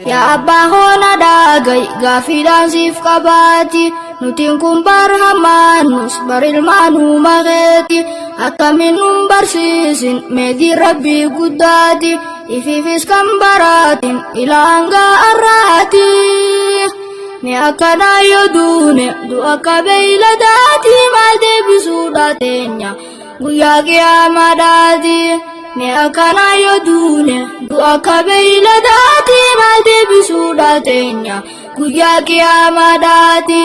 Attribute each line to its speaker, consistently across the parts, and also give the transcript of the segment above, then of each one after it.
Speaker 1: Yaa abbaa hoona dhaaga'i gaaffiidhaan siif qabaati. Nutiin kun bar hamaanus bar ilmaanuu makeeti. Akkamiin nun barsiisin meetii rabbii guddaati. Ifiifis kan baraatin ilaa hanga har'aati. Mee akkanaa yoo duune du'a akka beeyladaati maal deebisuudha teenya guyyaa qiyaamaadhaati. Mee akkanaa yoo duune du'a akka beeyladaati maal deebisuudha teenya guyyaa qiyaamaadhaati.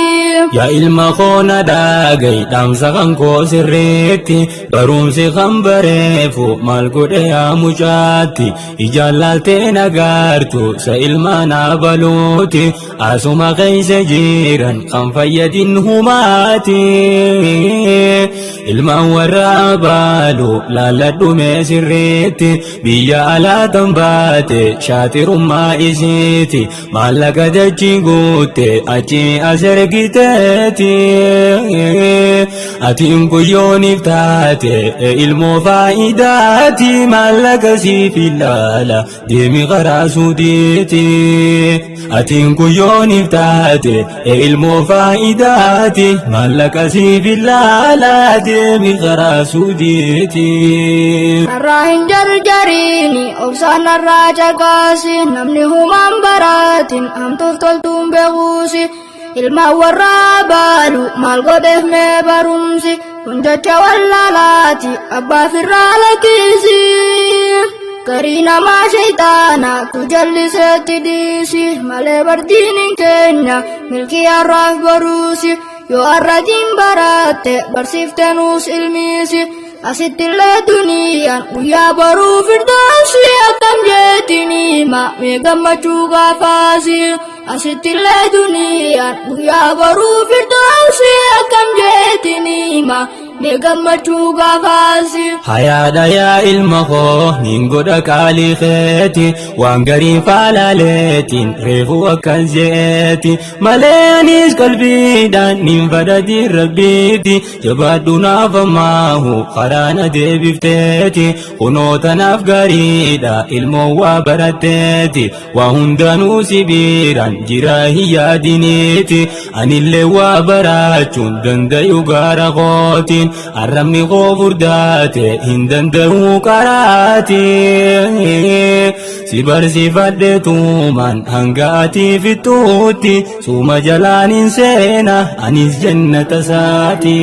Speaker 2: Yaa ilma koo na dhaga'i dhaamsa kan koo sirriitti barumsi kan bareefu maal godhe yaa mucaatti ijaan laaltee nagaartu sa ilmaan abaluuti asuma keessa jiran kan fayyadin humaati ilmaan warra abaalu laalladhu mee sirriitti biyya alaa tan baate shaaxirummaa isiiti maallaqa dachii guutte achi as ergiteeti atiin guyyooniif taate ilmoo faayidaati maallaqa siif ilaala deemi karaa suudiiti atiin guyyooniif taate ilmoo faayidaati maallaqa siif ilaala deemi karaa suudiiti.
Speaker 1: Narraa hin jarjariini obsaan narraa caqaasi namni humaan baraatin hamtuuf toltuun beekuusi ilmaan warraa baalu maal godheef mee barumsi kun jecha wallaalaati abbaa firraa lakkiisi. Garii namaa shayxaana tu jalliseetti dhiisi malee bardiin hin keenya milkii har'aaf boruusi yoo har'atiin baratte barsiifte nuus ilmiisi. Asittillee duniyaan guyyaa boruu firdoosi akkam jeetiin hima mee gammachuu gaafaasi. Asittillee duniyaan guyyaa boruu firdoosi akkam jeetiin hima mee gammachuu gaafaasi.
Speaker 2: Hayaadha yaa ilma koo nin godha qaalii keeti waan gariin faalaaleetiin reefu akkas je'eeti malee anis qalbiidhaan nin fadhatiin rabbiiti jabaadhu naaf ammaahu karaa na deebifteeti kunoo tanaaf gaariidha ilmoon waa baratteeti waa hundanuu si biiraan jira hin yaadiniiti anillee waa barachuun dandayu gaara kootiin arrabni koo furdaate hin danda'u qaraati si barsiifadhe tuumaan hanga ati fixxuutti suuma jalaan hin seena anis jannata saati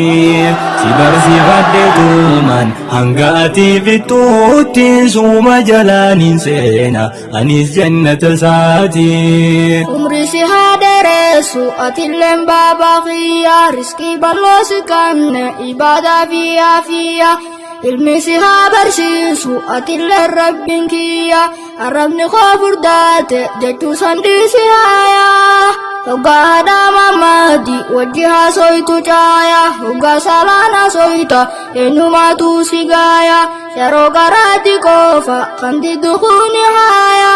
Speaker 2: si barsiifadhe tuumaan hanga ati fixxuutti suuma jalaan hin seena anis jannata saati.
Speaker 1: Umri si haa dheeressu atilleen baabaa kiyya riskii bal'oo si kanne ibaadaa fi aafiyya ilmi si haa barsiisu atilleen rabbiin kiyya arrabni koo furdaate jechuu san dhiisi haayaa. Hoggaa haadha mammaati wajji haasoytu caaya hoggaa salaan haasoyta eenyumaatu si gaaya yeroo garaatti qofa kan diddukuuni haaya.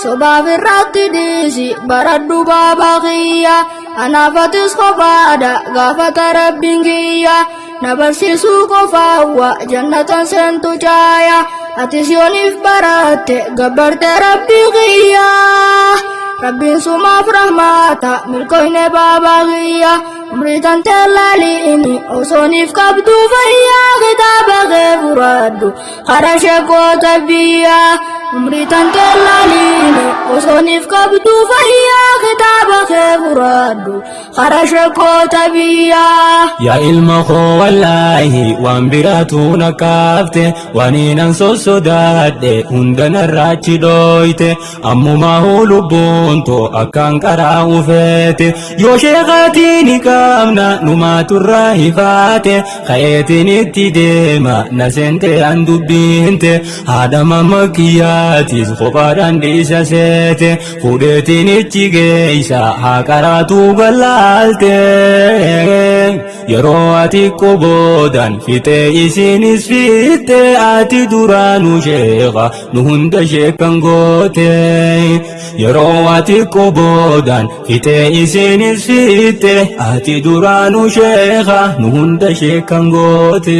Speaker 1: Sobaaf irratti dhiisi baradhu baabaa kiyya anaafatis qofaadha gaafata rabbiin kiyya na barsiisuu qofaawwa jannatan seentu caaya atis yooniif baratte gabbarte rabbii kiyya rabbiin sumaaf rahmaata milkoyne baabaa kiyya umrii tantee laaliini osooniif qabdu fayyaa kitaaba kee furadhu kara sheekota biyyaa umrii tantee laaliini osooniif qabdu fayyaa kitaaba kee furadhu kara sheekota biyyaa.
Speaker 2: Yaa ilma koo wallaahi waan biraatu na kaafte waan hinan sossodaadhe hunda narraachi dhooyte ammumaa lubbuun too akkaan qaraa ufeete yoo sheekaatii ni qabna numaaturraa hifaate ka'eetiin itti deema na seente an dubbiinte haadha mamma kiyyaatis kophaadhaan dhiisa seete fuudheetiin ichi geeysa haa qaraatuu gallaalte yeroo ati qoboodan fixee isinis fitte ati duraanuu sheeka nu hunda sheekan goote yeroo ati qoboodan fixee isinis fitte ati duraanuu sheeka nu hunda sheekan goote.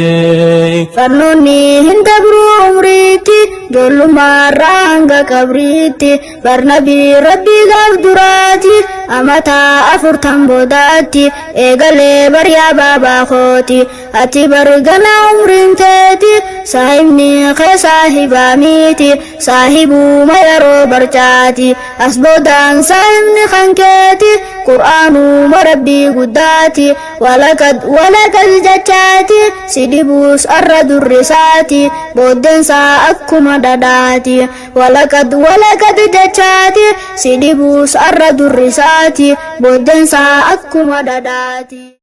Speaker 1: Farnoonni hin dabru umriitti ijoollummaa Duniyaarraa hanga qabriitti barnabii rabbii gaaf duraati amataa 40 boodaatti eegalee baryaa baabaa kooti ati bargana umriin teeti saahibni kee saahibaa miti saahibuma yeroo barcaati as boodaan saahibni kan keeti qur'aanuma rabbii guddaati walakad walakad jechaati si dhibuus arra durrisaati booddeensaa akkuma dhadhaati walakad walakad jechaati si dhibuus arra durrisaati booddeensaa akkuma dhadhaati.